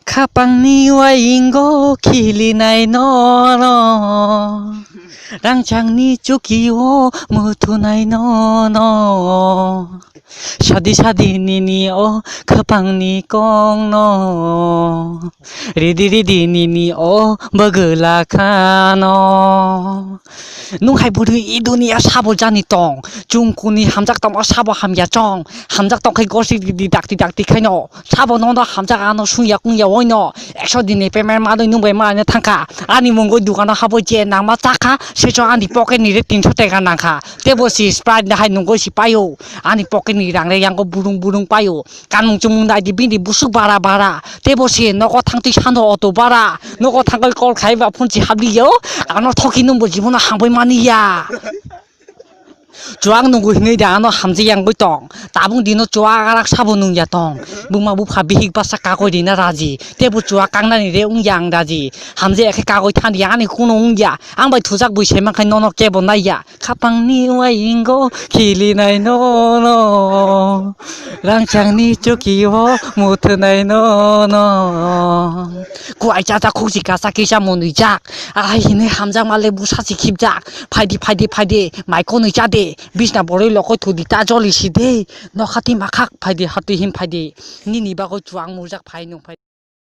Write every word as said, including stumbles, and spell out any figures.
Khapangni waingo khilinai nono, rangchangni chukio muthunai nono. Sadi sadi nini o khapangni kongno, ridi ridi nini o bagwla khano. Nung hai bwrwi i duniya sabo jani tong, chungkuni hamjak tongma sabo hamya chong, hamjak tongkhai gosi di dakti dakti khaino, sabo nono hamjak ano sungya kungya oino, ekso dinni payment manwi nung bai mano thangkha, ani mungwi dukano habwi je nangma chakha, secho ani pocket ni re tinso teka nangkha, tebo si Sprite nahai nungwi si paio, ani pocket ni rang re yango burung burung paio, kanmung chumung naidi bini busuk bara bara, tebo si nogo thangtwi sano auto bara, nogo thangwi call khai ba phone si habliyo, ano thoki nungbo jibono hambai maniya. Chuak nungwi hinwi da ano hamjak yangwi tong. Tabuk dino chuak arak sabo nungya tong. Buma bupha bihik basa kagoi rina raji. Tebo chuak kangnani re wngya ang raji. Hamjak khe kagoi thani ani kuno wngya. Ang bai thujak bui saiman khai nono kebo naiya. Khapangni waingo khilinai nono. Rangchangni chukio muthunai nono. Kuai chacha khukchi kasa kisa monwi jak. Ahai hinwi hamjak male busa si khibjak. Phaidi, phaidi, phaidi, mai konwi cha de, bisna boroi lokoi thudi ta joli si de, nokhati makhak phaidi, hati him phaidi, nini bagoi chuang murjak phai nung phai.